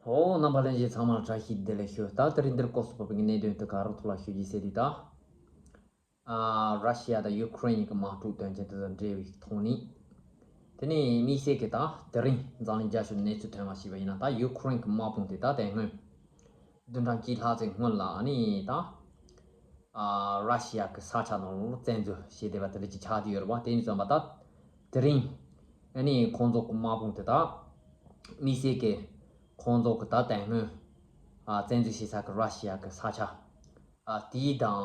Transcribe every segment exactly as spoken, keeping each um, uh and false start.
ཨོ། རྣམ་པ་ལྷན་རྒྱས་ཚང་མར་བཀྲ་ཤིས་བདེ་ལེགས་ཞུ། ད་དེ་རིང་འདིར་སྐོར་སུ་བབས་པའི་གནད་དོན་དེ་ག་རུ་ཐོག་ལ་ཞུ་རྒྱུ་ཟེར་དུས་ད། ཨ། ར་ཤི་ཡ་དང་ཡུ་ཁུ་རེན་གཉིས་ཀྱི་དམག་འཁྲུག་དོན་རྐྱེན་དེ་དང་འབྲེལ་བའི་ཐོག་ནས། དེ་ནས་དམིགས་བསལ་གྱི་ད་དེ་རིང་འཛམ་གླིང་རྒྱ་ཤོད་གནས་ཚུལ་ཐོན་པ་ཞིག་པ་ཡིན་ན། ད་ཡུ་ཁུ་རེན་གྱི་དམག་དཔུང་དེ་ད་དེ་སྔོན་བདུན་ཕྲག་གཅིག་ལྷག་ཙམ་སྔོན་ལ་ཨ་ནི་ད། ཨ། ར་ཤི་ཡ་གི་ས་ཆ་ནང་ལོགས་བཙན་འཛུལ་བྱས་བསྡད་པ་དེ་འདྲ་ཅིག་ཆགས་ཀྱི་ཡོད་རེད་པ། དེ་ཡིན་ཙང་པ་ད་དེ་རིང་ཨ་ནི་ཁོང་ཚོ་གི་དམག་དཔུང་དེ་དག་དམིགས་བསལ་གྱི་ཁོང་ཚོ་གི་ད་དེ་སྔོན། ཨ། བཙན་འཛུལ་བྱས་ས་གི་ར་ཤི་ཡ་གི་ས་ཆ། ཨ། དེའི་དང་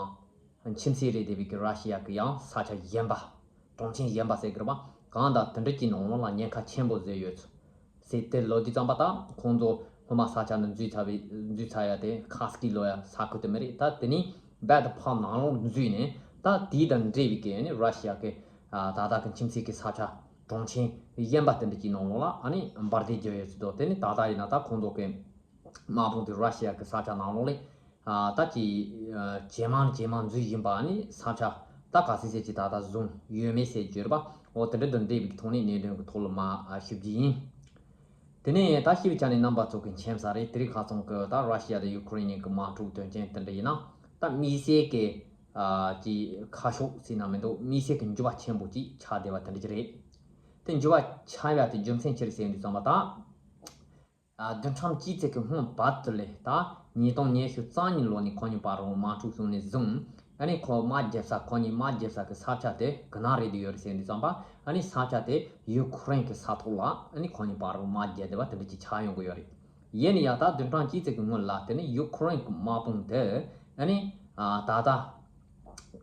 ཁྱིམ་མཚེས་རེད་བསྡད་པའི་གི་ར་ཤི་ཡ་གི་ཡང་ས་ཆ་གཞན་པ། གྲོང་ཁྱེར་གཞན་པ་ཟེར་གི་རེད་པ། གང་ལྟར་དེ་འདྲ་ཅིག་ནང་ལོགས་ལ་ཉེན་ཁ་ཆེན་པོ་བཟོས་ཡོད་ཚུལ། ཟེར་དེ་ལོ་དུས་ཙམ་པ་ད་ཁོང་ཚོ་སྔོན་མ་ས་ཆ་འདི་འཛུལ་ཚར་བའི་འཛུལ་ཚར་ཡ་དེ་ཁ་སྐད་ལོ་ཡ་ས་ཁུལ་དེ་མི་རེད། ད་དེ་ནས་རྦད་དེ་ཕར་ནང་ལོགས་འཛུལ་ནས། ད་དེའི་དང་འབྲེལ་བའི་གི་ཨ་ནི་ར་ཤི་ཡ་གི། ཨ། ད་ལྟ་གི་ཁྱིམ་མཚེས་ཀྱི་ས་ཆ་གྲོང་ཁྱེར་གཞན་པ་དེ་འདྲ་ཅིག་ནང་ལོགས་ལ་ཨ་ནི་འབར་མདེལ་བརྒྱབ་ཡོད་ཚུལ་དང་། དེ་ནས་ད་ལྟ་ཡིན་ན་ད་ཁོང་ཚོ་གི་དམག་དཔུང་དེ་ར་ཤི་ཡ་གི་ས་ཆ་ནང་ལོགས་ལ། ཨ། ད་ཀྱི། ཨ། ཇེ་མང་ཇེ་མང་འཛུལ་བཞིན་པ་ནི་ས་ཆ་ད་ག་ཚོད་ཟེར་གྱི་ད་ལྟ་བཟུང་ཡོད་མེད་ཟེར་གྱི་ཡོད་རེད་པ། འོ་དེ་འདྲ་དང་འབྲེལ་བའི་ཐོག་ནས་གནད་དོན་གྱི་ཐོག་ལ་མར་ཞུ་རྒྱུ་ཡིན། དེ་ནས་ད་ཞུ་བའི་ཆ་ནས་རྣམ་པ་ཚོ་གི་མཁྱེན་གསལ་རེད། དེ་རིང་ཁ་སང་གི་ད་ར་ཤི་ཡ་དང་ཡུ་ཁུ་རེན་གཉིས་ཀྱི་དམག་འཁྲུག་དོན་རྐྱེན་དེ་འདྲ་ཡིན་ན། ད་དམིགས་བསལ་གྱི། ཨ། ཀྱི་ཁ་ཕྱོགས་ཟེར་ན་མི་འདུག་དམིགས་བསལ་གྱི་འགྱུར་བ་ཆེན་པོ་ཅིག་ཆགས་བསྡད་པ་དེ་འདྲ་ཅིག་རེད། དེ་འགྱུར་བ་ཆགས་ཡ་དེ་རྒྱུ་མཚན་ཅི་རེད་ཟེར་དུས་ཙམ་པ་ད། ཨ། བདུན་ཕྲག་གཅིག་ཙམ་གྱི་སྔོན་བར་དུ་ལས་ད་ཉིས་སྟོང་ཉི་ཤུ་རྩ་གཉིས་ལོ་ནས་ཁོ་གཉིས་བར་རུ་དམག་འཁྲུག་བྱུང་ནས་བཟུང་། ཨ་ནི་ཁོ་དམག་རྒྱབ་ས། ཁོ་གཉིས་དམག་རྒྱབ་ས་གི་ས་ཆ་དེ་ག་ན་རེད་དུ་ཡོད་རེད་ཟེར་དུས་ཙམ་པ། ཨ་ནི་ས་ཆ་དེ་ཡུ་ཁུ་རེན་གི་ས་ཐོག་ལ་ཨ་ནི་ཁོ་གཉིས་བར་རུ་དམག་རྒྱབ་བསྡད་པ་དེ་འདྲ་ཅིག་ཆགས་ཡོང་གི་ཡོད་རེད། ཡིན་ན་ཡང་ད་བདུན་ཕྲག་གཅིག་ཙམ་གྱི་སྔོན་ལ་དེ་ནི་ཡུ་ཁུ་རེན་གི་དམག་དཔུང་དེ་ཨ་ནི། ཨ། ད་ལྟ།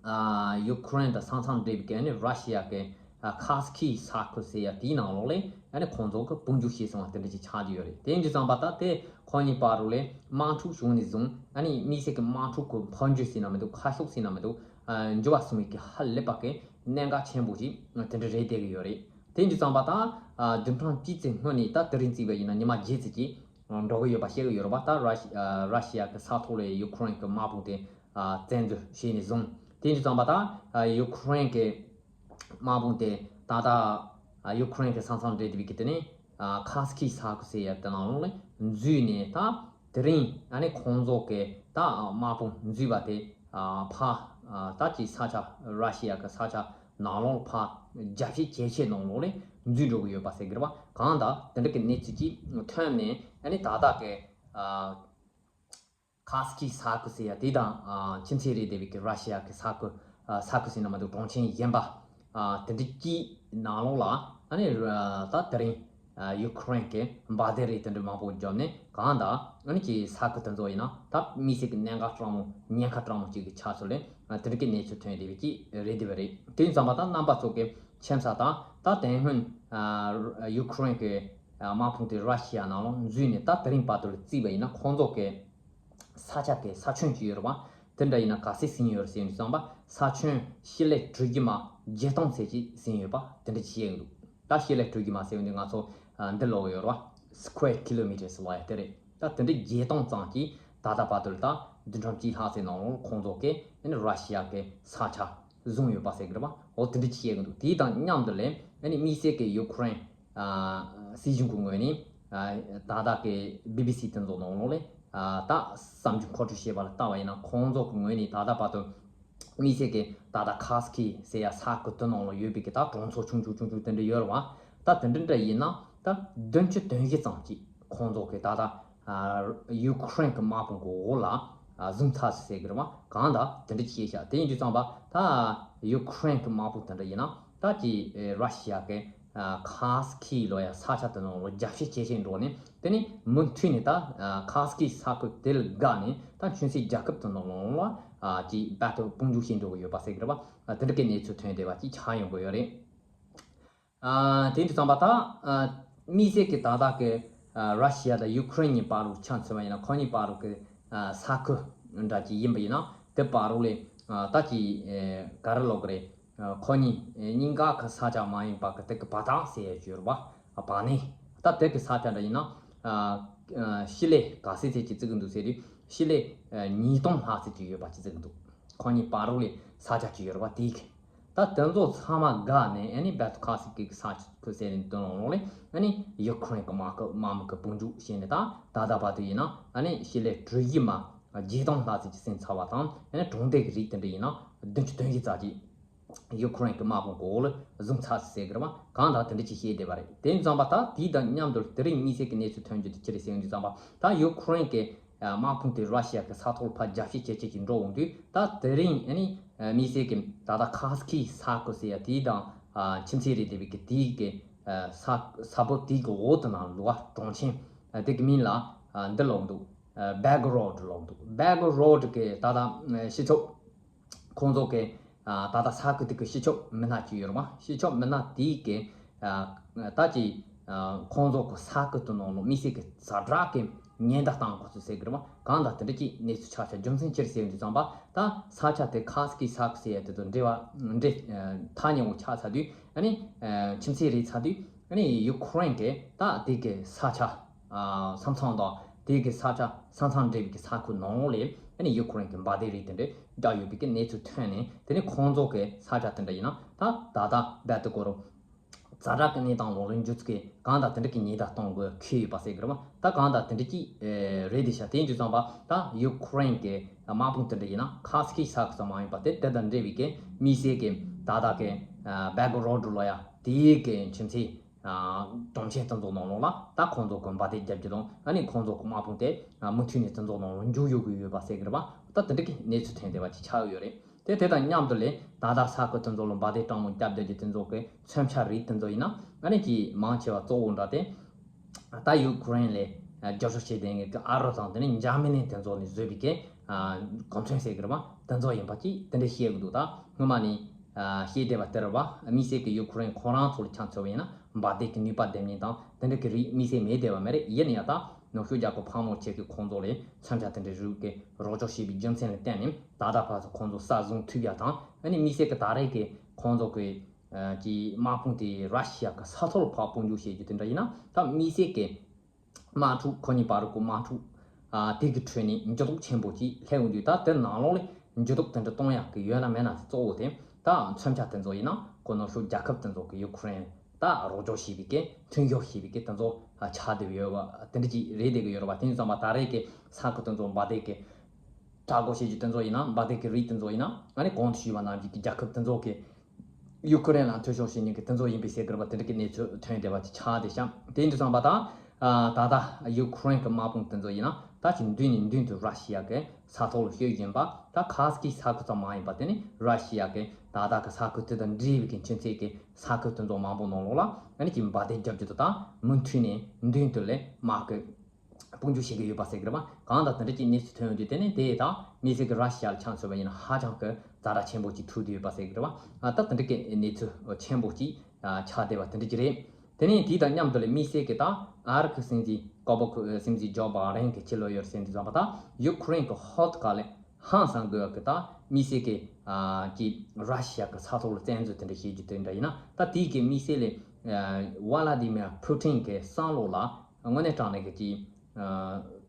ཨ། ཡུ་ཁུ་རེན་དང་ས་མཚམས་འབྲེལ་བའི་གི་ཨ་ནི་ར་ཤི་ཡ་གི། ཨ། ཁ་སི་ཁི་ས་ཁུལ་ཟེར་ཡ་དེའི་ནང་ལོགས་ལ་ཨ་ནི་ཁོང་ཚོ་གི་དཔུང་འཇུག་བྱས་སོང་བ་དེ་འདྲ་ཅིག་ཆགས་ཀྱི་ཡོད་རེད། དེ་ཡིན་དུས་ཙམ་པ་ད་དེ་ཁོ་གཉིས་བར་རུ་ལ་དམག་འཁྲུག་བྱུང་ནས་བཟུང་། ཨ་ནི་དམིགས་བསལ་གྱི་དམག་འཁྲུག་གི་འཕོ་འགྱུར་ཟེར་ན་མི་འདུག་ཁ་ཕྱོགས་ཟེར་ན་མི་འདུག་ཨ། འགྱུར་བ་སོང་བའི་གི་ཧ་ལས་པ་གི་གནད་འགག་ཆེན་པོ་ཅིག་དེ་འདྲ་རེད་བསྡད་ཀྱི་ཡོད་རེད། དེ་ཡིན་དུས་ཙམ་པ་ད། ཨ། བདུན་ཕྲག་གཅིག་ཙམ་སྔོན་ནས་ད་དེ་རིང་བརྩིས་པ་ཡིན་ན་ཉི་མ་བརྒྱད་ཙམ་ཅིག་འགྲོ་གི་ཡོད་པ་བཤད་ཀྱི་ཡོད་རེད་པ། ད་ར་ཤི། ཨ། ར་ཤི་ཡ་གི་ས་ཐོག་ལ་ཡུ་ཁུ་རེན་གི་དམག་དཔུང་དེ། ཨ། བཙན་འཛུལ་བྱས་ནས་བཟུང་། དེ་ཡིན་དུས་ཙམ་པ་ད། ཨ། ཡུ་ཁུ་རེན་གི་དམག་དཔུང་དེ་ད་ལྟ། ཨ། ཡུ་ཁུ་རེན་གི་ས་མཚམས་འབྲེལ་བསྡད་པའི་གི་དེ་ནས། ཨ། ཁ་སི་ཁི་ས་ཁུལ་ཟེར་ཡ་དེ་ནང་ལོགས་ལ་འཛུལ་ནས། ད་དེ་རིང་ཨ་ནི་ཁོང་ཚོ་གི་ད་དམག་དཔུང་འཛུལ་བ་དེ། ཨ། ཕར། ཨ། ད་ཀྱི་ས་ཆ་ར་ཤི་ཡ་གི་ས་ཆ་ནང་ལོགས་ཕར་རྒྱབ་བཤིག་བྱས་བྱས་ནང་ལོགས་ལ་འཛུལ་འགྲོ་གི་ཡོད་པ་ཟེར་གི་རེད་པ། གང་ལྟར་དེ་འདྲ་གི་གནས་ཚུལ་ཅིག་ཐོན་ནས། ཨ་ནི་ད་ལྟ་གི། ཨ། ཁ་སི་ཁི་ས་ཁུལ་ཟེར་ཡ་དེ་དང་། ཨ། ཁྱིམ་མཚེས་རེད་བསྡད་པའི་གི་ར་ཤི་ཡ་གི་ས་ཁུལ། ཨ། ས་ཁུལ་ཟེར་ན་མ་གཏོགས་གྲོང་ཁྱེར་གཞན་པ། ཨ། དེ་འདྲ་གཅིག་ནང་ལོགས་ལ་ཨ་ནི་ད་དེ་རིང་ཡུ་ཁུ་རེན་གྱི་འབར་མདེལ་རིགས་དེ་འདྲ་མང་པོ་བརྒྱབ་ནས། གང་ལྟར་ཨ་ནི་ཀྱི་ས་ཁུལ་དེ་ཚོ་ཡིན་ན་ད་དམིགས་བསལ་གྱི་གནད་འགག་སྤྲང་མོ། ཉེན་ཁ་སྤྲང་མོ་གཅིག་གི་ཆགས་ཚུལ་ལས། ཨ། དེ་འདྲ་གི་གནས་ཚུལ་ཐོན་བསྡད་པའི་གཅིག་རེད་བསྡད་པ་རེད། དེ་ཡིན་ཙང་པ་ད་རྣམ་པ་ཚོ་གི་མཁྱེན་གསལ་ད། ད་དེ་སྔོན། ཨ། ཡུ་ཁུ་རེན་གྱི། ཨ། དམག་དཔུང་དེ་ར་ཤི་ཡ་ནང་ལོགས་འཛུལ་ནས་ད་དེ་རིང་བར་དུ་ལ་བརྩིས་པ་ཡིན་ན། ཁོང་ཚོ་གི་ས་ཆ་གི་ས་ཁྱོན་ཅིག་ཡོད་རེད་པ། དེ་འདྲ་ཡིན་ན་ག་ཚོད་ཟིན་ཡོད་རེད་ཟེར་དུས་ཙམ་པ། ས་ཁྱོན་ཞི་ལི་དྲུག་བརྒྱ་མ་བརྒྱད་སྟོང་ཙམ་ཅིག་ཟིན་ཡོད་པ་དེ་འདྲ་ཅིག་བཤད་ཀྱི་འདུག་ད་ཞི་ལི་དྲུག་བརྒྱ་མ་ཟེར་བ་འདི་ང་ཚོ། ཨ། འདི་ལབ་ཀྱི་ཡོད་རེད་པ། square kilometers ལབ་ཡ་དེ་རེད། ད་དེ་འདྲ་བརྒྱད་སྟོང་ཙམ་ཅིག་ད་ལྟ་བར་དུ་ལ་ད་བདུན་ཕྲག་གཅིག་ལྷག་ཙམ་ནང་ལོགས་ཁོང་ཚོ་གིས་ཨ་ནི་ར་ཤི་ཡ་གི་ས་ཆ་བཟུང་ཡོད་པ་ཟེར་གི་རེད་པ། འོ་དེ་འདྲ་ཅིག་བཤད་ཀྱི་འདུག་དེའི་དང་མཉམ་དུ་ལས་ཨ་ནི་དམིགས་བསལ་གྱི་ཡུ་ཁུ་རེན། ཨ། སྲིད་གཞུང་གི་ངོས་ནས། ཨ། ད་ལྟ་གི་བི་བི་སི་དེ་ཚོ་ནང་ལོགས་ལ། ཨ། ད་གསར་འགྱུར་མཁོ་སྤྲོད་བྱས་པ་ལ་བལྟས་པ་ཡིན་ན། ཁོང་ཚོ་གི་ངོས་ནས་ད་ལྟ་བར་དུ་དམིགས་བསལ་གྱི་ད་ལྟ་ཁ་སི་ཁི་ཟེར་ཡ་ས་ཁུལ་དེ་ནང་ལ་ཡོད་པའི་གི་ད་གྲོང་ཚོ་ཆུང་ཆུང་ཆུང་ཆུང་དེ་འདྲ་ཡོད་རེད་པ། ད་དེ་འདྲ་འདྲ་ཡིན་ན་ད་བདུན་ཅུ་དོན་བཞི་ཙམ་ཅིག་ཁོང་ཚོ་གི་ད་ལྟ། ཨ། ཡུ་ཁུ་རེན་གྱི་དམག་དཔུང་གི་འོག་ལ། ཨ། བཟུང་ཚར་ཟེར་གི་རེད་པ། གང་ལྟར་དེ་འདྲ་བྱས་ཤག་དེ་ཡིན་དུས་ཙམ་པ་ད་ཡུ་ཁུ་རེན་གྱི་དམག་དཔུང་དེ་འདྲ་ཡིན་ན། ད་ཀྱི། ཨེ། ར་ཤི་ཡ་གི། ཨ། ཁ་སི་ཁི་ལབ་ཡ་ས་ཆ་དེ་ནང་ལ་རྒྱབ་བཤིག་བྱས་བྱས་འགྲོ་ནས། དེ་ནས་མུ་མཐུད་ནས་ད། ཨ། ཁ་སི་ཁི་ས་ཁུལ་དེ་ལ་བརྒལ་ནས་ད་ཁྱིམ་མཚེས་རྒྱལ་ཁབ་དེ་ནང་ལ། ཨ། ཀྱི་རྦད་དེ་དཔུང་འཇུག་བྱས་འགྲོ་གི་ཡོད་པ་ཟེར་གི་རེད་པ། ཨ། དེ་འདྲ་གི་གནས་ཚུལ་ཐོན་བསྡད་པ་ཅིག་ཆགས་ཡོང་གི་ཡོད་རེད། ཨ། དེ་འདྲ་ཙམ་པ་ད། ཨ། དམིགས་བསལ་གྱི་ད་ལྟ་གི། ཨ། ར་ཤི་ཡ་དང་ཡུ་ཁུ་རེན་གཉིས་བར་དུ་ཆ་མཚོན་པ་ཡིན་ན། ཁོ་གཉིས་བར་དུ་གི། ཨ། ས་ཁུལ་འདྲ་ཅིག་ཡིན་པ་ཡིན་ན། དེ་བར་དུ་ལས། ཨ། ད་ཀྱི། ཨེ། ག་རེ་ལབ་དགོས་རེད། ཨ། ཁོ་གཉིས། ཨེ། གཉིས་ཀ་གི་ས་ཆ་མ་ཡིན་པ་གི་དེ་གི་བར་ཐག་ཟེར་ཡ་ཅིག་ཡོད་རེད་པ། ཨ། བར་གནས། ད་དེ་གི་ས་ཆ་འདྲ་ཡིན་ན། ཨ། ཨ། ཞི་ལི་ག་ཚོད་ཙམ་ཅིག་བརྩི་གི་འདུག་ཟེར་དུས། ཞི་ལི། ཨ། ཉིས་སྟོང་ལྷག་ཙམ་ཅིག་ཡོད་པ་ཅིག་བརྩི་གི་འདུག་ཁོ་གཉིས་བར་དུ་ལས་ས་ཆ་ཅིག་ཡོད་རེད་པ། དེའི་གི། ད་དེ་ཚོ་ཚང་མ་དགའ་ནས་ཨ་ནི་སྦེལ་ཏུ་ཁ་སི་ཀི་གི་ས་ཆ་ཁུལ་ཟེར་ནས་དོན་ལོག་ལས་ཨ་ནི་ཡུ་ཁུ་རེན་གི་དམག་གི་དམག་མི་གི་དཔུང་འཇུག་བྱས་ནས་ད་ད་ལྟ་བར་དུ་ཡིན་ན་ཨ་ནི་ཞི་ལི་གྲུ་བཞི་མ་བརྒྱད་སྟོང་ལྷག་ཙམ་ཅིག་ཟིན་ཚར་བ་དང་ཨ་ནི་གྲོང་སྡེ་གི་རིགས་དེ་འདྲ་ཡིན་ན་བདུན་ཅུ་དོན་བཞི་ཙམ་ཅིག་ཡུ་ཁུ་རེན་གི་དམག་དཔུང་གི་འོག་ལ་བཟུང་ཚར་ཟེར་གི་རེད་བ། གང་ལྟར་དེ་འདྲ་ཅིག་བཤད་བསྡད་པ་རེད། དེ་ཙམ་པ་ད་དེ་དང་མཉམ་དུ་དེ་རིང་དམིགས་བསལ་གྱི་གནས་ཚུལ་ཐོན་རྒྱུ་དེ་ཅི་རེད་ཟེར་ཡོང་དུས་ཙམ་པ་ད་ཡུ་ཁུ་རེན་གི་དམག་དཔུང་དེ་ར་ཤི་ཡ་གི་ས་ཐོག་ལ་ཕར་རྒྱབ་བཤིག་བྱེད་ཆེད་ཀྱི་འགྲོ་འོང་དུས་ད་དེ་རིང་ཨ་ནི་དམིགས་བསལ་གྱི་ད་ལྟ་ཁ་སི་ཁི་ས་ཁུལ་ཟེར་ཡ་དེ་དང་ཁྱིམ་མཚེས་རེད་བསྡད་པའི་གི་དེའི་གི་ས་ས་བབ་དེའི་གི་འོག་ཏུ་ན་ལུ་བ་གྲོང་ཆེན་དེ་གི་མིང་ལ་འདི་ལོག་འདུག་བེག་རོ་ཌི་ལོག་འདུག་བེག་རོ་ཌི་གི་ད་ལྟ་སྤྱི་ཚོགས་ཁོང་ཚོ་གི་ད་ལྟ་ས་ཁུལ་དེ་གི་སྤྱི་ཁྱབ་མི་སྣ་གཅིག་ཡོད་རེད་མ། སྤྱི་ཁྱབ་མི་སྣ་དེའི་གི་ད་ཅི་ཁོང་ཚོ་གི་ས་ཁུལ་དེ་ནང་ལ་དམིགས་བསལ་གི་ཛ་དྲག་གི་ཉེན་བརྡ་བཏང་དགོས་ཚུལ་ཟེར་གི་རེད་མ། གང་ལྟར་དེ་འདྲ་ཅིག་གནས་ཚུལ་ཆགས་ཆགས་རྒྱུ་མཚན་ཅི་རེད་ཟེར་ཡོང་དུས་ཙམ་པ་ད་ས་ཆ་དེ་ཁ་སི་ཁི་ས་ཁུལ་ཟེར་ཡ་དེ་དང་འབྲེལ་བ་འབྲེལ་ཐག་ཉེ་བོ་ཆགས་ཚར་དུས་ཨ་ནི་ཁྱིམ་མཚེས་རེད་ཚར་དུས་ཨ་ནི་ཡུ་ཁུ་རེན་གི་ད་དེ་གི་ས་ཆ་ས་མཚམས་དང་དེ་གི་ས་ཆ་ས་མཚམས་འབྲེལ་བའི་གི་ས་ཁུལ་ནང་ལས་ཨ་ནི་ཡུ་ཁུ་རེན་གི་འབར་མདེལ་རིགས་དེ་འདྲ་བརྒྱབ་ཡོད་པའི་གི་གནས་ཚུལ་ཐོན་ནས་དེ་ནི་ཁོང་ཚོ་གི་ས་ཆ་དེ་འདྲ་ཡིན་ན་ད་ད་ལྟ་རྦད་དེ་ཀོ་རུ་ཛ་དྲག་གི་གནས་སྟངས་འོག་ལ་འགྱུར་ཚུལ་གི་གང་ལྟར་དེ་འདྲ་གི་ཉེན་བརྡ་གཏོང་དགོས་ཁེལ་ཡོད་པ་ཟེར་གི་རེད་བ། ད་གང་ལྟར་དེ་འདྲ་ཅིག་རེད་དེ་ཤ་དེ་འདྲ་ཙམ་པ་ད་ཡུ་ཁུ་རེན་གི་དམག་དཔུང་དེ་འདྲ་ཡིན་ན་ཁ་སི་ཁི་ས་ཁུལ་ཙམ་མ་ཡིན་པ་དེ་དེ་དང་འབྲེལ་བའི་གི་དམིགས་བསལ་གི་ད་ལྟ་གི་བེག་རོ་ཌི་ལོ་ཡ་དེའི་གི་ཁྱིམ་མཚེས་གྲོང་ཆེན་དེ་ཚོ་ནང་ལོགས་ལ་ད་ཁོང་ཚོ་གི་འབར་མདེལ་རྒྱབ་རྒྱུ་དང་ཨ་ནི་ཁོང་ཚོ་གི་དམག་དཔུང་དེ་མུ་མཐུད་ནས་དེ་ཚོ་ནང་ལོགས་འཇུག་ཡོང་གི་ཡོད་པ་ཟེར་གི་རེད་བ། ད་དེ་འདྲ་གི་གནས་ཚུལ་ཐོན་བསྡད་པ་ཅིག་ཆགས་ཡོད་རེད། དེ་དེ་དང་མཉམ་དུ་ལས་ད་ལྟ་ས་ཁུལ་དེ་ཚོ་ལ་འབར་མདེལ་སྤྲང་མོ་རྒྱབ་བསྡད་རྒྱུ་དེ་ཚོ་གི་མཚོན་ཆ་རིགས་དེ་ཚོ་ཡིན་ན་ཨ་ནི་ཀྱི་མང་ཆེ་བ་གཙོ་བོ་འདྲ་དེ་ད་ཡུ་ཁུ་རེན་ལས་རྒྱབ་སྐྱོར་བྱེད་བསྡད་མཁན་གྱི་ཨ་རི་དང་དེ་ནས་འཇར་མ་ནི་དེ་ཚོ་ནས་བཟོས་པའི་གི་གོ་མཚོན་ཟེར་གི་རེད་བ། དེ་ཚོ་ཡིན་པ་ཅིག་དེ་འདྲ་བཤད་གི་འདུག་ད་སྔོན་མ་ནས་བཤད་བསྡད་པ་དེ་རེད་བ། དམིགས་བསལ་གྱི་ཡུ་ཁུ་རེན་ཁོ་རང་ཚོ་ལ་ཆ་མཚོན་པ་ཡིན་ན་འབར་མདེལ་གྱི་ནུས་པ་ལྡན་མཁན་དང་དེ་འདྲ་གི་རིགས་དམིགས་བསལ་མེད་བསྡད་པ་མ་རེད། ཡིན་ན་ཡང་ད་ནུབ་ཕྱོགས་རྒྱལ་ཁབ་ཕལ་མོ་ཆེ་གི་ཁོང་ཚོ་ལས་མཚོན་ཆ་དེ་འདྲ་རིགས་ཀྱི་རོགས་སྐྱོར་བྱས་པའི་རྒྱུ་མཚན་ལ་བརྟེན་ནས་ད་ལྟ་བར་དུ་ཁོང་ཚོ་ས་བཟུང་ཐུབ་ཡ་དང་ཨ་ནི་དམིགས་བསལ་གྱི་ད་རེས་ཀྱི་ཁོང་ཚོ་གི་ཀྱི་དམག་དཔུང་དེ་ར་ཤི་ཡ་གི་ས་ཐོག་ལ་ཕར་དཔུང་འཇུག་བྱེད་རྒྱུ་དེ་འདྲ་ཡིན་ན་ད་དམིགས་བསལ་གྱི་དམག་འཁྲུག་ཁོ་གཉིས་བར་གྱི་དམག་འཁྲུག་ཨ་དེ་གི་ཁྲོད་ནས་འགྱུར་ལྡོག་ཆེན་པོ་ཅིག་སླེབས་ཡོང་དུས་ད་དེ་ནང་ལོགས་ལ་འགྱུར་ལྡོག་དེ་འདྲ་གཏོང་ཡག་གི་ཡོད་ན་མེད་ན་དེ་གཙོ་བོ་དེ་ད་མཚོན་ཆ་དེ་ཚོ་ཡིན་ན་ཁོ་ནུབ་ཕྱོགས་རྒྱལ་ཁབ་དེ་ཚོ་གི་ཡུ་ཁུ་རེན་ད་རོགས་སྐྱོར་བྱེད་པའི་གི་མཐུན་འགྱུར་བྱེད་པའི་གི་དེ་ཚོ་ཆགས་བསྡད་ཡོད་པ་དེ་འདྲ་ཅིག་རེད་བསྡད་གི་ཡོད་རེད་བ། དེ་ཙམ་པ་ད་རེས་ཀྱི་ས་ཁུལ་དེ་ཚོ་འབར་མདེལ་གི་དྲག་པོ་བྱེད་རྒྱུ་དེ་ཚོ་ཡིན་ན་འབར་མདེལ་གི་རིགས་དེ་ཚོ་ཡིན་ན་ཨ་ནི་གོང་དུ་ཞུས་པ་ནང་བཞིན་གྱི་རྒྱལ་ཁབ་དེ་ཚོ་གི་ཡུ་ཁུ་རེན་ལ་མཐུན་ཕྱོགས་བྱེད་མཁན་གྱི་དེ་ཚོ་ཡིན་པའི་ཟེར་གི་རེད་པ། དེ་འདྲ་གི་གནས་ཚུལ་ཐོན་བསྡད་པ་དེ་ཆགས་བསྡད་ཤག་དེ་འདྲ་ཙམ་པ་དང་ད་ལྟ་ཡུ་ཁུ་རེན་གྱི་དམག་དཔུང་དེ་ཚོ་ཡིན་ན་ད་ཅིག་མདུན་ནས་མདུན་དུ་ར་ཤི་ཡ་གི་ས་ཐོག་ལ་བསྐྱོད་བཞིན་པ་ད་ཁ་སི་ཁི་ས་ཁུལ་ཙམ་མ་ཡིན་པ་དེ་ནི་ར་ཤི་ཡ་གི་ད་ལྟ་གི་ས་ཁུལ་དེ་དང་འབྲེལ་བའི་གི་ཁྱིམ་མཚེས་ཀྱི་ས་ཁུལ་དེ་ཚོ་མང་པོ་ནང་ལོགས་ལ་ཨ་ནི་ཅིག་འབར་མདེལ་རྒྱབ་རྒྱུ་དང་མུ་མཐུད་ནས་མདུན་དུ་ལས་དམག་གི་དཔུང་འཇུག་བྱེད་ཀྱི་ཡོད་པ་ཟེར་གི་རེད་པ། གང་ལྟར་དེ་འདྲ་ཅིག་གནས་ཚུལ་ཐོན་ཡོང་དུས་དེ་ནས་དེ་དང་དམིགས་བསལ་གྱི་ར་ཤི་ཡ་ལ་ཆ་མཚོན་པ་ཡིན་ན་ཧ་ཅང་གི་ཛ་དྲག་ཆེན་པོ་ཅིག་ཐུག་བསྡད་ཡོད་པ་ཟེར་གི་རེད་པ། ད་དེ་འདྲ་གི་གནས་ཚུལ་ཆེན་པོ་ཅིག་ཆགས་བསྡད་པ་དེ་འདྲ་ཅིག་རེད། དེ་ནས་དེ་དང་མཉམ་དུ་ལས་དམིགས་བསལ་གྱི་ད་ཨ་རི་གི་སྲིད་འཛིན་ཀོ་བོ་ཁུ་སྲིད་འཛིན་ཇོ་བྷའི་ཌེན་གྱི་ཕྱི་ལོགས་ཡོད་ཟེར་དུས་ཙམ་པ་ད་ཡུ་ཁུ་རེན་གྱི་ཧོ་ཏི་ཀ་ལས་ཧང་སང་དགོས་ཀྱི་ད་དམིགས་བསལ་གྱི་ཀྱི་ར་ཤི་ཡ་གི་ས་ཐོག་ལ་བཙན་འཛུལ་དེ་འདྲ་བྱེད་རྒྱུ་དེ་འདྲ་ཡིན་ན་ད་དེའི་གི་དམིགས་བསལ་ལས་ཝ་ལ་ཏི་མིར་ཕུ་ཊིན་གྱི་བསམ་བློ་ལ་དངོས་གནས་དྲང་གནས་ཀྱི་ཀྱི་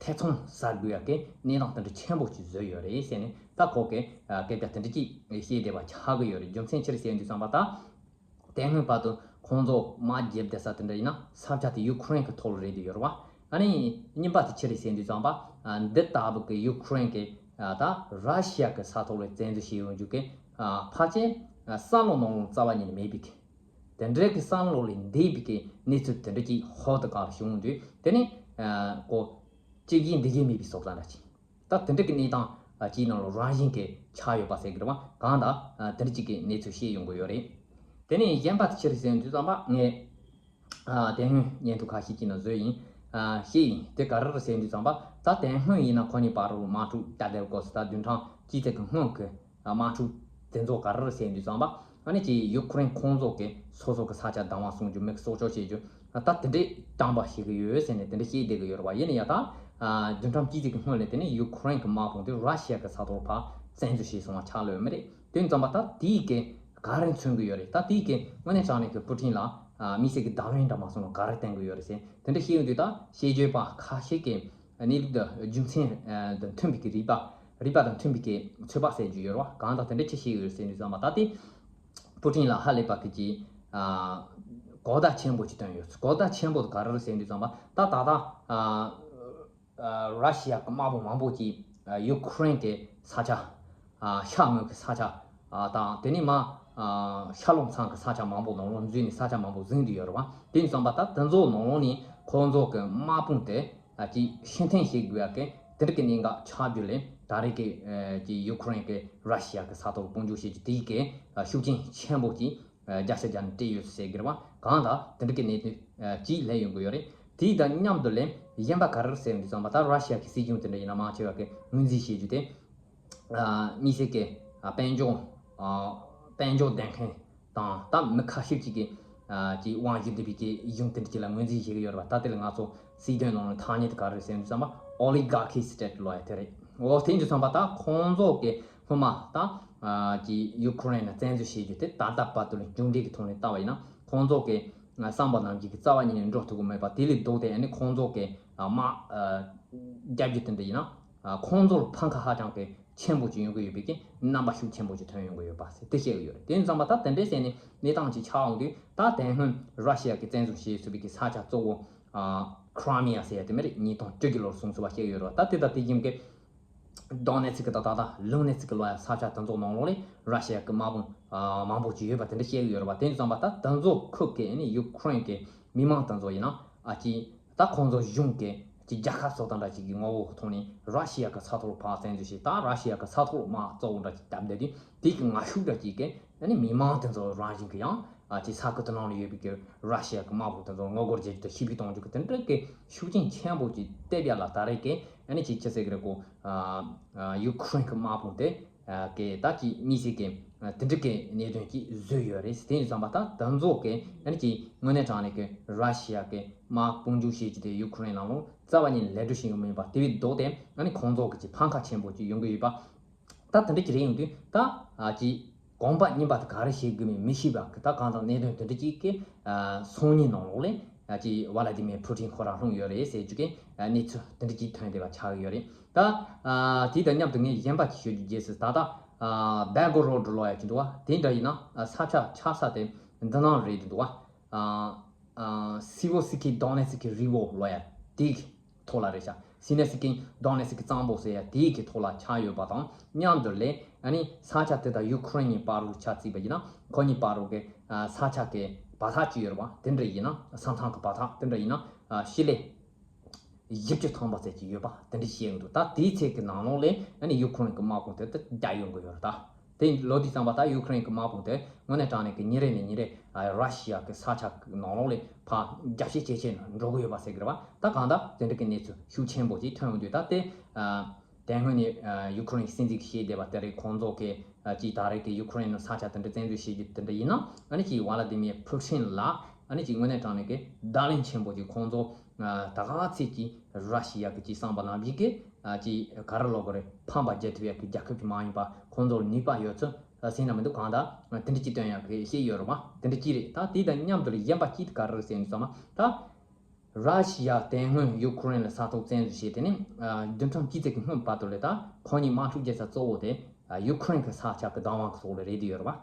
ཐེ་ཚོམ་ཟ་དགོས་ཡ་གི་གནས་སྟངས་དེ་འདྲ་ཆེན་པོ་ཅིག་བཟོས་ཡོད་རེད་ཟེར་ནས་ད་ཁོ་གི་སྐད་ཆ་དེ་འདྲ་ཅིག་བཤད་བསྡད་པ་ཆགས་ཀྱི་ཡོད་རེད། རྒྱུ་མཚན་ཅི་རེད་ཟེར་དུས་ཙམ་པ་ད། དེ་སྔོན་བར་དུ་ཁོང་ཚོ་དམག་རྒྱབ་བསྡད་ས་དེ་འདྲ་ཡིན་ན་ས་ཆ་དེ་ཡུ་ཁུ་རེན་གྱི་ཐོག་ལ་རེད་དུ་ཡོད་རེད་བ། ཨ་ནི་གཉིས་པ་དེ་ཆི་རེད་ཟེར་དུས་ཙམ་པ་འདི་ལྟ་བུ་གི་ཡུ་ཁུ་རེན་གྱི་ད་ར་ཤི་ཡ་གི་ས་ཐོག་ལ་བཙན་འཛུལ་བྱས་ཡོང་རྒྱུ་གི་ཕལ་ཆེར་བསམ་བློ་ནང་ལ་རྩ་བ་ཉིད་ནས་མེད་པའི་གི་དེ་འདྲའི་གི་བསམ་བློ་ལས་འདས་པའི་གི་གནས་ཚུལ་དེ་འདྲ་ཅིག་ཧོ་ཏི་ཀ་ལ་བྱུང་དུས་དེ་ནི་ཀོ་གཅིག་གིས་འདི་གིས་མེད་པའི་སོ་ཙང་འདྲ་ཅིག་ད་དེ་འདྲ་གི་གནས་སྟངས་ཀྱི་ནང་ལ་རང་བཞིན་གྱི་ཆགས་ཡོད་པ་ཟེར་གི་རེད་བ། གང་ལྟར་དེ་འདྲ་ཅིག་གི་གནས་ཚུལ་བཤད་ཡོང་གི་ཡོད་རེད། དེ་ནས་གཞན་པ་དེ་ཆི་རེད་ཟེར་དུས་ཙམ་པ་ངས་དེ་སྔོན་བརྙན་ཐུང་ཁ་ཤས་ཀྱི་ནང་བཟོས་ཡིན། བཤད་ཡིན། དེ་ག་རེ་རེད་ཟེར་དུས་ཙམ་པ་ད་དེ་སྔོན་ཡིན་ན་ཁོ་གཉིས་བར་དུ་དམག་འཁྲུག་བརྒྱབ་བསྡད་སྐབས་སུ་ད་བདུན་ཕྲག་གཅིག་ཙམ་གྱི་སྔོན་གྱི་དམག་འཁྲུག་དེ་ཚོ་ག་རེ་རེད་ཟེར་དུས་ཙམ་པ་ཨ་ནི་ཅིག་ཡུ་ཁུ་རེན་ཁོང་ཚོ་གི་སོ་སོ་གི་ས་ཆ་བདག་དབང་སྲུང་རྒྱུ་མི་གི་སྲོག་སྐྱོབ་བྱེད་རྒྱུ་ད་དེ་འདྲའི་དྲང་པ་ཞིག་གི་ཡོད་ཟེར་ནས་དེ་འདྲ་བཤད་བསྡད་གི་ཡོད་རེད་བ། ཡིན་ན་ཡང་ད་བདུན་ཕྲག་གཅིག་ཙམ་གི་སྔོན་ལ་དེ་ནས་ཡུ་ཁུ་རེན་གི་དམག་དཔུང་དེ་ར་ཤི་ཡ་གི་ས་ཐོག་ཕར་བཙན་འཛུལ་བྱས་སོང་བ་ཆགས་ལོས་མི་རེད། དེ་ཙམ་པ་ད་དེའི་གི་ག་རེ་མཚོན་གི་ཡོད་རེད། ད་དེའི་གི་དངོས་གནས་དྲང་གནས་གི་པུ་ཏིན་ལ་དམིགས་བསལ་གི་བརྡ་ལན་འདྲ་མ་སོང་ན་ག་རེ་བསྟན་གི་ཡོད་རེད་ཟེར་དེ་འདྲ་བཤད་ཡོང་དུས་ད་དཔྱད་བརྗོད་པ་ཁ་ཤས་ཀྱིས་གནས་ལུགས་དང་རྒྱུ་མཚན་དང་མཐུན་པའི་གི་རིགས་པ་རིགས་པ་དང་མཐུན་པའི་གི་ཚོད་དཔག་ཟེར་རྒྱུ་ཡོད་རེད་བ། གང་ལྟར་དེ་འདྲ་ཅིག་བཤད་ཡོད་ཟེར་དུས་ཙམ་པ་ད་དེ་ པུ་ཏིན་ལ་ཧ་ལས་པ་གི་ཅིག་གོ་བརྡ་ཆེན་པོ་ཅིག་བཏོན་ཡོད། གོ་བརྡ་ཆེན་པོ་དེ་ག་རེ་རེད་ཟེར་དུས་ཙམ་པ་ད་ད་ལྟ་ར་ཤི་ཡ་གི་དམག་དཔུང་མང་པོ་ཅིག་ཡུ་ཁུ་རེན་གི་ས་ཆ་ཤར་ངོས་ཀྱི་ས་ཆ་དང་དེ་ནས་མར་ཤར་ལུང་ཚང་གི་ས་ཆ་མང་པོ་ནང་ལོགས་འཛུལ་ནས་ས་ཆ་མང་པོ་ཟིན་བསྡད་ཡོད་རེད་བ། དེ་ཡིན་ཙམ་པ་ད་དེ་ཚོ་ནང་ལོགས་ནས་ཁོང་ཚོ་གི་དམག་དཔུང་དེ་ཅིག་ཕྱིར་འཐེན་བྱེད་དགོས་ཡ་གི་དེ་འདྲ་གི་གནད་འགག་ཆགས་རྒྱུ་ལས་ད་རེས་ཀྱི་ཅིག་ཡུ་ཁུ་རེན་གི་ར་ཤི་ཡ་གི་ས་ཐོག་དཔུང་འཇུག་བྱེད་རྒྱུ་དེ་གི་ཤུགས་རྐྱེན་ཆེན་པོ་ཅིག་བརྒྱ་ཆ་བརྒྱ་ནས་སྤྲད་ཡོད་ཟེར་གི་རེད་བ། གང་ལྟར་དེ་འདྲ་གི་གནད་དོན་ཅིག་སླེབས་ཡོང་གི་ཡོད་རེད། དེའི་དང་མཉམ་དུ་ལས་གཞན་པ་ག་རེ་ཟེར་འདུག་ཙམ་པ་ད་ར་ཤི་ཡ་གི་སྲིད་གཞུང་དེ་འདྲ་ཡིན་ན་མང་ཆེ་བ་གི་ངོས་འཛིན་བྱེད་རྒྱུ་དེ་དམིགས་བསལ་གི་དཔལ་འབྱོར་དཔལ་འབྱོར་ལྡན་མཁན་དང་ད་མི་ཁ་ཤས་ཅིག་གི་ཅིག་དབང་ཞིབ་འདི་བའི་ཅིག་གཞུང་དེ་འདྲ་ཅིག་ལ་ངོས་འཛིན་བྱེད་ཀྱི་ཡོད་རེད་བ། ད་དེ་ལ་ང་ཚོ་སྲིད་དོན་ནང་ལ་ཐ་སྙད་དེ་ག་རེ་ཟེར་འདུག་ཙམ་པ་oligarchy state ལབ་ཡ་དེ་རེད། འོ་དེ་འདུག་ཙམ་པ་ད་ཁོང་ཚོ་གི་སྔོན་མ་ད་ཅིག་ཡུ་ཁུ་རེན་ལ་བཙན་འཛུལ་བྱེད་རྒྱུ་དེ་ད་ལྟ་བར་དུ་ལ་མཇུག་འབྲས་ཀྱི་ཐོག་ནས་བལྟ་བ་ཡིན་ན་ཁོང་ཚོ་གི་བསམ་པ་ནང་བཞིན་གྱི་རྩ་བ་ཉིད་ནས་འགྲོ་ཐུབ་ཀྱི་མེད་པ། དེ་ལས་ལྡོག་སྟེ་ཨ་ནི་ཁོང་ཚོ་གི་དམག་རྒྱག་རྒྱུ་དེ་འདྲ་ཡིན་ན་ཁོང་ཚོ་ལ་ཕན་ཁ་ཧ་ཅང་གི་ཆེན་པོ་ཅིག་ཡོང་གི་ཡོད་པའི་གི་རྣམ་པ་ཤུགས་ཆེན་པོ་ཅིག་ཐོན་ཡོང་གི་ཡོད་པ་ཟེར་དེ་བཤད་གི་ཡོད་རེད། དེ་ཙམ་པ་ད་དེ་འདྲའི་ཟེར་ནས་གནས་སྟངས་ཅིག་ཆགས་འོང་དུས་ད་དེ་སྔོན་ར་ཤི་ཡ་གི་བཙན་འཛུལ་བྱས་ཚུལ་བའི་གི་ས་ཆ་གཙོ་བོ་ཁྲ་མི་ཡ་ཟེར་ཡ་དེ་མི་རེད། ཉིས་སྟོང་བཅུ་བཞི་ལོར་བཟུང་ཚུལ་བ་བཤད་གི་ཡོད་རེད་བ། ད་དེ་ད་དེ་བཞིན་གི་དོ་ནེ་ཚིག་གི་ད་ད་ད་ལུང་ནེ་ཚིག་གི་ལོ་ཡ་ས་ཆ་དེ་ཚོ་ནང་ལོགས་ལས་ར་ཤི་ཡ་གི་དམག་དཔུང་མང་པོ་ཅིག་ཡོད་པ་དེ་འདྲ་བཤད་གི་ཡོད་རེད་བ། དེ་ཙམ་པ་ད་དེ་ཚོ་ཁུག་གི་ཨ་ནི་ཡུ་ཁུ་རེན་གི་མི་མང་དེ་ཚོ་ཡིན་ན་ཨ་ཅི་ད་ཁོང་ཚོ་གཞུང་གི་ཅིག་རྒྱལ་ཁབ་སོགས་དང་འདྲ་ཅིག་གི་ངོ་བོ་ཐོག་ནས་ར་ཤི་ཡ་གི་ས་ཐོག་ལ་ཕར་བཙན་འཛུལ་བྱས། ད་ར་ཤི་ཡ་གི་ས་ཐོག་ལ་དམག་གཙོ་བོ་འདྲ་ཅིག་བརྒྱབ་བསྡད་དུས་དེ་གི་ངར་ཤུགས་འདྲ་ཅིག་གི་ཨ་ནི་མི་མང་དེ་ཚོ་རང་བཞིན་གི་ཡང་ཨ་ཅིག་ས་ཁུལ་དེ་ནང་ལ་ཡོད་པའི་གི་ར་ཤི་ཡ་གི་དམག་དཔུང་དེ་ཚོ་ངོ་རྒོལ་བྱེད་རྒྱུ་དང་ཤི་བའི་གཏོང་རྒྱུ་གི་དེ་འདྲ་གི་ཤུགས་རྐྱེན་ཆེན་པོ་ཅིག་ཐེབས་ཡ་ལ་ད་རེས་གི་ཨ་ནི་ཅིག་ཅི་ཟེར་གི་རེད་གོ། ཡུ་ཁུ་རེན་གི་དམག་དཔུང་དེ་གི་ད་ཅིག་དམིགས་བསལ་གི་དེ་འདྲ་གི་གནད་དོན་ཅིག་བཟོས་ཡོད་རེད། དེ་ཡིན་ཙམ་པ་ད་དེ་ཚོ་གི་ཨ་ནི་ཅིག་དངོས་གནས་དྲང་གནས་གི་ར་ཤི་ཡ་གི་དམག་དཔུང་འཇུག་བྱེད་རྒྱུ་དེ་ཡུ་ཁུ་རེན་ནང་ལོགས་རྩ་བ་ཉིད་ནས་ལས་སྒྲུབ་བྱེད་ཀྱི་མིན་པ། དེ་བས་ལྡོག་སྟེ་ཨ་ནི་ཁོང་ཚོ་གི་ཅིག་ཕམ་ཁ་ཆེན་པོ་ཅིག་ཡོང་གི་ཡོད་པ། ད་དེ་འདྲ་ཅིག་རེད། ཡོང་དུས་ད་ཨ་ཅིག་གོམ་པ་རྙིང་པ་དེ་ག་རེ་བྱེད་དགོས་མིན་མི་ཤེས་པ་གི་ད་གང་ལྟར་གནད་དོན་དེ་འདྲ་ཅིག་གི་སང་ཉིན་ནང་ལོགས་ལས་ཨ་ཅིག་ཝ་ལ་ཏི་མིར་ཕུ་ཏིན་ཁོ་རང་ལྷུང་ཡོད་རེད་ཟེར་རྒྱུ་གི་གནས་ཚུལ་དེ་འདྲ་ཅིག་ཐོན་བསྡད་པ་ཆགས་ཡོད་རེད། ད་ཨ་དེ་དང་མཉམ་དུ་ངས་གཞན་པ་ཅིག་ཤོད་རྒྱུ་བརྗེད་སོང་། ད་ལྟ་ཨ་བེལ་གོ་རོ་ཌི་ལབ་ཡ་ཅིག་འདུག་བ། དེ་འདྲ་ཡིན་ན་ས་ཆ་ཆགས་ས་དེ་འདི་ནང་རེད་འདུག་བ། ཨ་ཨ་སི་བོ་སི་ཀི་དོ་ནེ་སི་ཀི་རི་བོ་ལབ་ཡ་དེ་གི་ཐོག་ལ་རེད་ཤག་སི་ནེ་སི་ཀི་དོ་ནེ་སི་ཀི་གཙང་པོ་ཟེར་ཡ་དེའི་གི་ཐོག་ལ་ཆགས་ཡོད་པ་དང་མཉམ་དུ་ལས་ཨ་ནི་ས་ཆ་དེ་དང་ཡུ་ཁུ་རེན་གཉིས་བར་དུ་ཆ་བརྩིས་པ་ཡིན་ན་ཁོ་གཉིས་བར་དུ་གི་ས་ཆ་གི་བར་ཐག་ཅིག་ཡོད་རེད་བ། དེ་འདྲ་ཡིན་ན་ས་ཐང་གི་བར་ཐག་དེ་འདྲ་ཡིན་ན་ཤི་ལེ་བཞི་བཅུ་ཐམ་པ་ཙམ་ཅིག་ཡོད་པ་དེ་འདྲ་བཤད་ཡོང་འདུག་ད་དེའི་ཚད་ཀྱི་ནང་ལོགས་ལས་ཨ་ནི་ཡུ་ཁུ་རེན་གི་དམག་དཔུང་དེ་དེ་རྒྱག་ཡོང་གི་ཡོད་རེད་ད། དེ་ལོ་དེའི་ཙམ་པ་ད་ཡུ་ཁུ་རེན་གྱི་དམག་དཔུང་དེ་དངོས་གནས་དྲང་གནས་ཀྱི་ཉིན་རེ་ནས་ཉིན་རེ་ར་ཤི་ཡ་གི་ས་ཆ་གི་ནང་ལོགས་ལས་ཕར་རྒྱ་ཤེད་ཇེ་ཆེ་ནས་འགྲོ་གི་ཡོད་པ་ཟེར་གི་རེད་བ། ད་གང་ལྟར་དེ་འདྲ་གི་གནས་ཚུལ་ཤུགས་ཆེན་པོ་ཅིག་ཐོན་ཡོང་དུས་ད་དེ་དེ་སྔོན་ནས་ཡུ་ཁུ་རེན་གྱི་སྲིད་འཛིན་གྱིས་བཤད་བསྡད་པ་དེ་རེད། ཁོང་ཚོ་གི་ཅིག་ད་རེས་ཀྱི་ཡུ་ཁུ་རེན་ནང་ས་ཆ་དེ་འདྲ་བཙན་འཛུལ་བྱེད་རྒྱུ་དེ་འདྲ་ཡིན་ན་ཨ་ནི་ཅིག་ཝ་ལ་ཏི་མིར་ཕུ་ཊིན་ལ་ཨ་ནི་ཅིག་དངོས་གནས་དྲང་གནས་ཀྱི་བརྡ་ལན་ཆེན་པོ་ཅིག་ཁོང་ཚོ་ད་ག་ཚད་ཀྱི་ར་ཤི་ཡ་གི་ཅིག་བསམ་པ་ནང་བཞིན་གྱི་ཅིག་ག་རེ་ལབ་དགོས་རེད། ཕམ་པ་རྒྱག་ཐུབ་ཡ་གི་རྒྱལ་ཁབ་ཅིག་མ་ཡིན་པ་ཁོང་ཚོར་ནུས་པ་ཡོད་ཚུལ་ཟེར་ན་མི་འདུག་གང་ལྟར་དེ་འདྲ་ཅིག་སྟོན་ཡ་གི་བཤད་ཡོད་རེད་བ། དེ་འདྲ་ཅིག་རེད། ད་དེ་དང་མཉམ་དུ་ལ་གཞན་པ་ཅིག་ག་རེ་རེད་ཟེར་ནས་བསམ་ན་ད་ར་ཤི་ཡ་དེ་སྔོན་ཡུ་ཁུ་རེན་ལ་ས་ཐོག་བཙན་འཛུལ་བྱས་དེ་ནས་བདུན་ཕྲག་གཅིག་ཙམ་གྱི་སྔོན་བར་དུ་ལ་ད་ཁོ་གཉིས་དམག་འཁྲུག་རྒྱག་ས་གཙོ་བོ་དེ་ཡུ་ཁུ་རེན་གི་ས་ཆ་གི་བདག་དབང་གི་ཐོག་ལ་རེད་དེ་ཡོད་རེད་བ།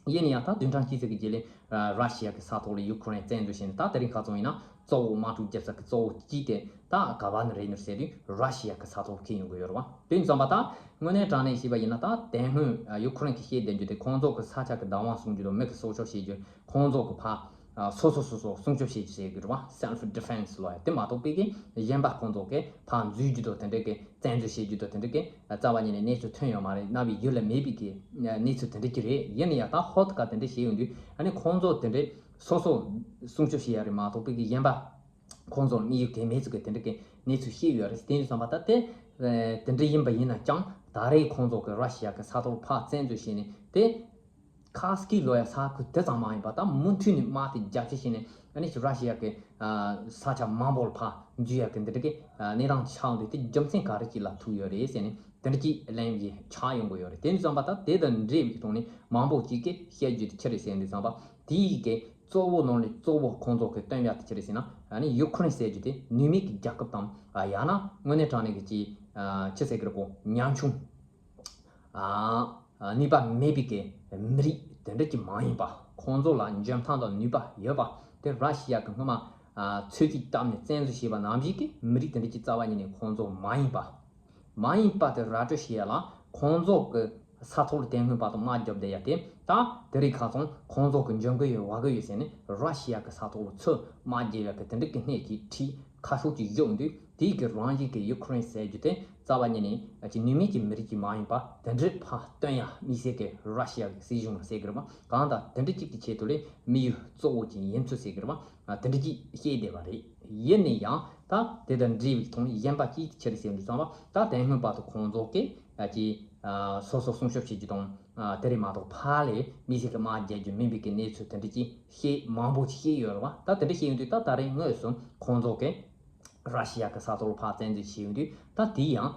ཡིན་ན་ཡང་ད་བདུན་ཕྲག་གཅིག་ཙམ་གྱི་རྗེས་ལ་ར་ཤི་ཡ་གི་ས་ཐོག་ལ་ཡུ་ཁུ་རེན་བཙན་འཛུལ་བྱས་ནས་ད་དེ་རིང་ཁ་སང་ཡིན་ན་གཙོ་བོ་དམག་འཁྲུག་རྒྱག་ས་གི་གཙོ་བོ་གཅིག་དེ་ད་ག་བ་ནི་རེད་ནི་ཟེར་དུས་ར་ཤི་ཡ་གི་ས་ཐོག་འཁེལ་ཡོང་གི་ཡོད་རེད་བ། དེ་ཙམ་པ་ད་དངོས་གནས་དྲང་གནས་བཤད་པ་ཡིན་ན་ད་དེ་སྔོན་ཡུ་ཁུ་རེན་གྱིས་བཤད་བསྡད་རྒྱུ་དེ་ཁོང་ཚོ་གི་ས་ཆ་གི་བདག་དབང་སྲུང་རྒྱུ་དང་མི་གི་སྲོག་སྐྱོབ་བྱེད་རྒྱུ་ཁོང་ཚོ་གི་ཕ་སོ་སོ་སོ་སོ་སྲུང་སྐྱོབ་བྱེད་རྒྱུ་ཟེར་གི་རེད་བ། Self defense ལབ་ཡ་དེ་མ་གཏོགས་པའི་གི་གཞན་པ་ཁོང་ཚོ་གི་ཕ་འཛུལ་རྒྱུ་དང་དེ་འདྲའི་གི་བཙན་འཛུལ་བྱེད་རྒྱུ་དང་དེ་འདྲའི་གི་རྩ་བ་ཉིད་ནས་གནས་ཚུལ་ཐོན་ཡོད་མ་རེད། རྣ་བའི་རྒྱུད་ལ་མེད་པའི་གི་གནས་ཚུལ་དེ་འདྲ་ཅིག་རེད། ཡིན་ན་ཡང་ད་ཧོབ་ཏེ་ག་དེ་འདྲ་བྱས་ཡོང་དུས་ཨ་ནི་ཁོང་ཚོ་དེ་འདྲའི་སོ་སོ་སྲུང་སྐྱོབ་བྱེད་ཡ་རེད་མ་གཏོགས་པའི་གི་གཞན་པ་ཁོང་ཚོར་དམིགས་ཡུལ་གལ་མེད་ཚུལ་གི་དེ་འདྲ་གི་གནས་ཚུལ་བཤད་ཡོད་རེད། དེ་ཡིན་ཙམ་པ་ད་དེ་དེ་འདྲ་ཡིན་པ་ཡིན་ན་ཀྱང་ད་རེས་ཁོང་ཚོ་གི་ར་ཤི་ཡ་གི་ས་ཐོག་ཕར་བཙན་འཛུལ་བྱས་ནས་དེ་ཁ་སྐད་ལབ་ཡ་ས་ཁུལ་དེ་ཙམ་མ་ཡིན་པ་ད་མུ་མཐུད་ནས་དམག་དེ་རྒྱ་ཆེ་བྱས་ནས་ཨ་ནི་ར་ཤི་ཡ་གི་ས་ཆ་མང་པོ་ལ་ཕར་འཛུལ་ཡ་གི་འདི་འདྲ་གི་གནས་སྟངས་ཆགས་འདུག་དེ་རྒྱུ་མཚན་ག་རེ་ཅིག་ལ་ཐུག་ཡོད་རེད་ཟེར་ནས་དེ་འདྲ་ཅིག་གླེང་ཡས་ཆགས་ཡོང་གི་ཡོད་རེད། དེ་ཡིན་ཙམ་པ་ད་དེ་དང་འབྲེལ་བའི་ཐོག་ནས་མང་པོ་ཅིག་གིས་བཤད་རྒྱུ་དེ་ཅི་རེད་ཟེར་ཡིན་ཙམ་པ་དེ་ཡི་གི་གཙོ་བོ་ནང་ནས་གཙོ་བོ་ཁོང་ཚོ་གི་སྟོན་ཡ་དེ་ཅི་རེད་ཟེར་ན་ཨ་ནི་ཡུ་ཁུ་རེན་ཟེར་རྒྱུ་དེ་ནུས་མེད་ཀྱི་རྒྱལ་ཁབ་དང་ཡང་ན་དངོས་གནས་དྲང་གནས་ཀྱི་ཅིག་ཅི་ཟེར་གི་རེད་གོ་ཉམ་ཆུང་ནུས་པ་མེད་པའི་གི་མི་རིགས་ དེ་འདྲ་ཅིག་མ་ཡིན་པ། ཁོང་ཚོ་ལ་འཇོན་ཐང་དང་ནུས་པ་ཡོད་པ། དེ་ར་ཤི་ཡ་གི་སྔོན་མ་ཨ་ཚོད་རྩིས་བཏབ་ནས་བཙན་འཛུལ་བྱས་པ་ནང་བཞིན་གྱི་མི་རིགས་དེ་འདྲ་ཅིག་རྩ་བ་ཉིད་ནས་ཁོང་ཚོ་མ་ཡིན་པ། མ་ཡིན་པ་དེ་ར་སྤྲོད་བྱེད་ཡ་ལ་ཁོང་ཚོ་གི་ས་ཐོག་ལ་དེ་སྔོན་བར་དུ་དམག་རྒྱབ་བསྡད་ཡ་དེ། ད་དེ་རིང་ཁ་སང་ཁོང་ཚོ་གི་འཇོན་གི་ཡོད་བ་གི་ཡོད་ཟེར་ནས་ར་ཤི་ཡ་གི་ས་ཐོག་ལ་ཚུར་དམག་རྒྱབ་ཡ་གི་དེ་འདྲ་གི་སྣེ་གཅིག་ཁྲིད་ཁ་ཤོག་ཅིག་བཞག་འདུག་དེའི་གི་རང་བཞིན་གྱི་ཡུ་ཁུ་རེན་ཟེར་རྒྱུ་དེ་རྩ་བ་ཉིད་ནས་ཅིག་ནུས་མེད་ཀྱི་མི་རིགས་ཅིག་མ་ཡིན་པ་དེ་འདྲའི་ཕར་སྟོན་ཡ་དམིགས་བསལ་གྱི་ར་ཤི་ཡ་གི་སྲིད་གཞུང་ཟེར་གི་རེད་པ། གང་ལྟར་དེ་འདྲ་གཅིག་གི་ཆེད་དུ་ལས་དམིགས་ཡུལ་གཙོ་བོ་ཅིག་ཡིན་ཚུལ་ཟེར་གི་རེད་པ། དེ་འདྲ་གཅིག་བཤད་བསྡད་པ་རེད། ཡིན་ན་ཡང་ད་དེ་དང་འབྲེལ་བའི་ཐོག་ནས་གཞན་པ་གཅིག་ཆེ་རེད་ཟེར་འདུག་བསམ་པ། ད་དེ་སྔོན་བར་དུ་ཁོང་ཚོ་གིས་ཀྱི་སོ་སོ་སྲུང་སྐྱོབ་བྱེད་རྒྱུ་དང་དེ་རེད་མ་གཏོགས་ཕར་ལས་དམིགས་བསལ་གྱི་དམག་རྒྱག་རྒྱུ་མིན་པའི་གི་གནས་ཚུལ་དེ་འདྲ་གཅིག་བཤད་མང་པོ་ཅིག་བཤད་ཡོད་རེད་པ། ད་དེ་འདྲ་བཤད་ཡོང་དུས་ད་ད་རེས་དངོས་སུ་ཁོང་ཚོ་གིས་ར་ཤི་ཡ་གི་ས་ཐོག་ལ་ཕར་བཙན་འཛུལ་བྱས་ཡོང་དུས་ད་དེ་ཡང་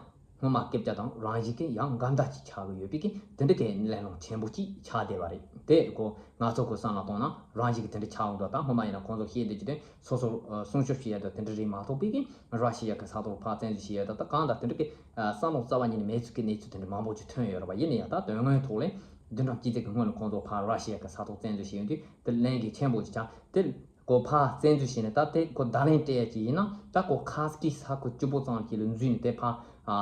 སྔོན་མ་སྐད་ཆ་དང་རང་བཞིན་གྱི་ཡང་འགལ་ཟླ་ཅིག་ཆགས་ཀྱི་ཡོད་པའི་གི་དེ་འདྲ་གི་གླེང་སློང་ཆེན་པོ་ཅིག་ཆགས་བསྡད་པ་རེད། དེ་ཁོ་ང་ཚོ་གི་བསམ་བློ་གཏོང་ན་རང་བཞིན་གྱི་དེ་འདྲ་ཆགས་འོང་དུས། ད་སྔོན་མ་ཡིན་ན་ཁོང་ཚོ་བཤད་བསྡད་རྒྱུ་དེ་སོ་སོར་སྲུང་སྐྱོབ་བྱེད་ཡ་དང་དེ་འདྲ་རེད་མ་གཏོགས་པའི་གི་ར་ཤི་ཡ་གི་ས་ཐོག་ལ་ཕར་བཙན་འཛུལ་བྱེད་ཡ་དང་ད་གང་ལྟར་དེ་འདྲ་གི་བསམ་བློ་རྩ་བ་ཉིད་ནས་མེད་ཚུལ་གྱི་གནས་ཚུལ་དེ་འདྲ་མང་པོ་ཅིག་ཐོན་ཡོད་རེད་པ། ཡིན་ན་ཡང་ད་དོན་དངོས་ཐོག་ལ་བདུན་ཕྲག་གཅིག་ཙམ་གྱི་སྔོན་ལ་ཁོང་ཚོ་ཕར་ར་ཤི་ཡ་གི་ས་ཐོག་བཙན་འཛུལ་བྱས་ཡོང་དུས་དེ་གླེང་གི་ཆེན་པོ་ཅིག་ཆགས། དེ་ཁོ་ཕར་བཙན་འཛུལ་བྱས་ནས་ད་དེ་ཁོ་བརྡ་ལན་སྤྲད་ཡ་ཅིག་ཡིན་ན་ད་ཁོ་ཁ་སྐད་ས་ཁུལ་བཅུ་པོ་ཙམ་ཅིག་ལ་འཛུལ་ནས་དེ་ཕར་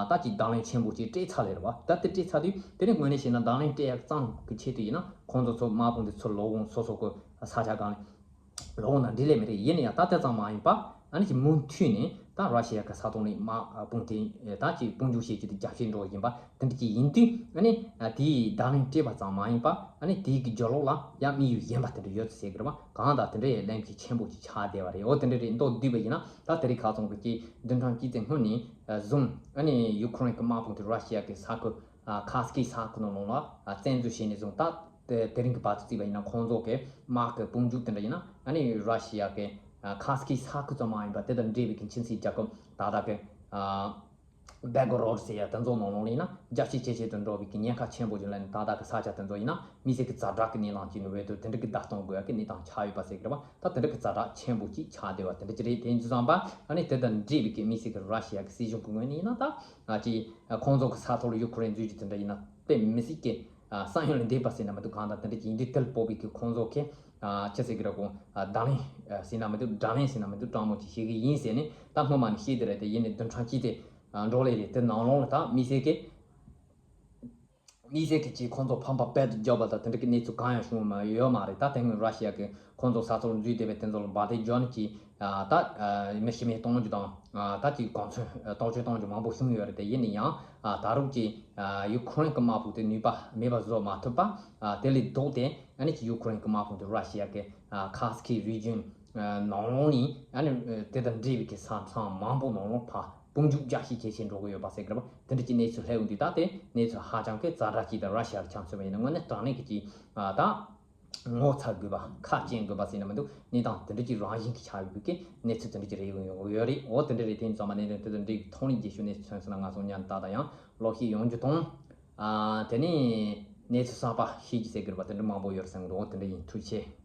ད་ཅིག་བརྡ་ལན་ཆེན་པོ་ཅིག་སྤྲད་ཚར་ལེ་རེད་པ། ད་དེ་སྤྲད་ཚར་དུས་དེ་ནས་དངོས་གནས་བཤད་ན་བརྡ་ལན་སྤྲད་ཡ་ཙམ་གྱི་ཆེད་དུ་ཡིན་ན་ཁོང་ཚོ་ཚོ་དམག་དཔུང་དེ་ཚུར་ལོག་འོང་། སོ་སོ་གི་ས་ཆ་སྒང་ལ་ལོག་འོང་ན་འགྲིག་ལེ་མི་རེད། ཡིན་ན་ཡང་ད་དེ་ཙམ་མ་ཡིན་པ་ཨ་ནི་ཅིག་མུ་མཐུད་ནས་ད་ར་ཤི་ཡ་གི་ས་ཐོག་ནས་དམག་དཔུང་དེ་ད་ཅིག་དཔུང་འཇུག་བྱེད་རྒྱུ་དེ་རྒྱབ་བཤིག་འགྲོ་བཞིན་པ་དེ་འདྲ་ཅིག་ཡིན་དུས་ཨ་ནི་དེའི་བརྡ་ལན་སྤྲད་པ་ཙམ་མ་ཡིན་པ་ཨ་ནི་དེའི་གི་རྒྱབ་ལོགས་ལ་ཡང་དམིགས་ཡུལ་གཞན་པ་དེ་འདྲ་ཡོད་ཚུལ་ཟེར་གི་རེད་པ། གང་ལྟར་དེ་འདྲ་ཡི་གླེང་གཞི་ཆེན་པོ་ཅིག་ཆགས་བསྡད་པ་རེད། འོ་དེ་འདྲ་རེད། མདོར་བསྡུས་པ་ཡིན་ན་ད་དེ་རིང་ཁ་སང་གི་ཅིག་བདུན་ཕྲག་གཅིག་ཙམ་སྔོན་ནས་བཟུང་ཨ་ནི་ཡུ་ཁུ་རེན་གི་དམག་དཔུང་དེ་ར་ཤི་ཡ་གི་ས་ཁུལ་ཁ་སྐད་ས་ཁུལ་ནང་ལོགས་ལ་བཙན་འཛུལ་བྱས་ནས་བཟུང་ད་དེ་དེ་རིང་གི་བར་དུ་བརྩིས་པ་ཡིན་ན་ཁོང་ཚོ་གི་དམག་གི་དཔུང་འཇུག་དེ་འདྲ་ཡིན་ན་ཨ་ནི་ར་ཤི་ཡ་གི་ཁ་སྐད་ས་ཁུལ་ཙམ་མ་ཡིན་པ་དེ་དང་འབྲེལ་བའི་གི་ཁྱིམ་མཚེས་རྒྱལ་ཁབ་ད་ལྟ་གི་བེག་རོཌ་ཟེར་ཡ་དེ་ཚོ་ནང་ལོགས་ལ་ཡིན་ན་རྒྱ་ཆེ་ཇེ་ཆེ་དུ་འགྲོ་བའི་གི་ཉེན་ཁ་ཆེན་པོ་ཞིག་ལ་ནི་ད་ལྟ་གི་ས་ཆ་དེ་ཚོ་ཡིན་ན་དམིགས་བསལ་གི་ཛ་དྲག་གི་གནས་སྟངས་ཅིག་ནི་འོས་བསྡུ་དེ་འདྲ་གི་བརྡ་གཏོང་དགོས་ཡ་གི་གནས་སྟངས་ཆགས་ཡོད་པ་ཟེར་གི་རེད་པ། ད་དེ་འདྲ་གི་ཛ་དྲག་ཆེན་པོ་ཅིག་ཆགས་བསྡད་པ་དེ་འདྲ་ཅིག་རེད། དེ་ཡིན་དུས་ཙམ་པ་ཨ་ནི་དེ་དང་འབྲེལ་བའི་གི་དམིགས་བསལ་གི་ར་ཤི་ཡ་གི་སྲིད་གཞུང་གི་ངོས་ནས་ཡིན་ན་ད་ཅིག་ཁོང་ཚོ་གི་ས་ཐོག་ལ་ཡུ་ཁུ་རེན་འཛུལ་རྒྱུ་དེ་འདྲ་ཡིན་ན་དཔེ་མི་སྲིད་ཀྱི་བསམ་ཡུལ་ལས་འདས་པ་ཟེར་ན་མི་འདུག་གང་ལྟར་དེ་འདྲ་ཅིག་ཡིན་དུས་དེ་ལ་དཔོག་པའི་གི་ཁོང་ཚོ་གི་ཅི་ཟེར་གི་རེད་གོ། བརྡ་ལན་ཟེར་ན་མི་འདུག་དགྲ་ལན་ཟེར་ན་མི་འདུག་དྲང་མོ་ཅིག་བྱེད་གི་ཡིན་ཟེར་ནས་ད་སྔོན་མ་ནས་བཤད་དེ་རེད། དེ་ཡིན་ནས་བདུན་ཕྲག་གཅིག་དེ་འགྲོ་ལེ་རེད། དེ་ནང་ལོགས་ལ་ད་དམིགས་བསལ་གི་དམིགས་བསལ་གྱི་ཅིག་ཁོང་ཚོ་ཕམ་པ་རྦད་དེ་རྒྱབ་པ་དང་དེ་འདྲ་གི་གནས་ཚུལ་གང་ཡང་བྱུང་མ་ཡོད་མ་རེད། ད་དེ་སྔོན་ར་ཤི་ཡ་གི་ཁོང་ཚོ་ས་ཐོག་འཛུལ་བསྡད་པའི་དེ་ཚོ་ལ་འབར་མདེལ་འཇོག་ནས་ཀྱི་ད་མི་ཤི་རྨས་གཏོང་རྒྱུ་དང་ད་ཅིག་གོ་མཚོན་གཏོང་ཆོག་གཏོང་རྒྱུ་མང་པོ་བྱུང་ཡོད་རེད། དེ་ཡིན་ན་ཡང་ད་རུང་ཀྱི་ཡུ་ཁུ་རེན་གི་དམག་དཔུང་དེ་ནུས་པ་མེད་པ་བཟོ་མ་ཐུབ་པ་དེ་ལས་ལྡོག་སྟེ་ཨ་ནི་ཀྱི་ཡུ་ཁུ་རེན་གི་དམག་དཔུང་དེ་ར་ཤི་ཡ་གི་ཁ་སི་ཁི་རི་ཇན་ནང་ལོགས་ནས་ཨ་ནི་དེ་དང་འབྲེལ་བའི་གི་ས་མཚམས་མང་པོ་ནང་ལོགས་ཕར་དཔུང་འཇུག་རྒྱ་ཆེ་ཇེ་ཆེ་འགྲོ་གི་ཡོད་པ་ཟེར་གི་རེད་པ། དེ་འདྲ་ཅིག་གནས་ཚུལ་སླེབས་ཡོང་དུས་ད་དེ་གནས་ཚུལ་ཧ་ཅང་གི་ཛ་དྲག་ཅིག་དང་ར་ཤི་ཡ་གི་ཆ་མཚོན་པ་ཡིན་ན་དངོས་གནས་དྲང་གནས་ཀྱི་ཅིག་ད་ངོ་ཚ་དགོས་པ་ཁ་སྐྱེངས་དགོས་པ་ཟེར་ན་མི་འདུག་གནས་སྟངས་དེ་འདྲ་ཅིག་རང་བཞིན་གྱི་ཆགས་ཡོད་པའི་གི་གནས་ཚུལ་དེ་འདྲ་ཅིག་རེད་ཡོང་ཡོད་རེད། འོ་དེ་འདྲ་རེད། དེ་ཡིན་ཙང་མ་གནད་དོན་དེ་དང་འབྲེལ་བའི་ཐོག་ནས་རྒྱས་ཤོས་གནས་ཚུལ་མཚོན་སོང་ན་ང་ཚོ་ཉན་ད་ད་ཡང་ལོག་ཤེས་ཡོང་རྒྱུ་དང་། དེ་ནས་གནས་ཚུལ་གསར་པ་ཤེས་རྒྱུ་ཟེར་དགོས་པ་དེ་འདྲ་མང་པོ་ཡོད་རེད་བསམ་གི་འདུག་འོ་དེ་འདྲ་ཡིན། ཐུགས་རྗེ་ཆེ།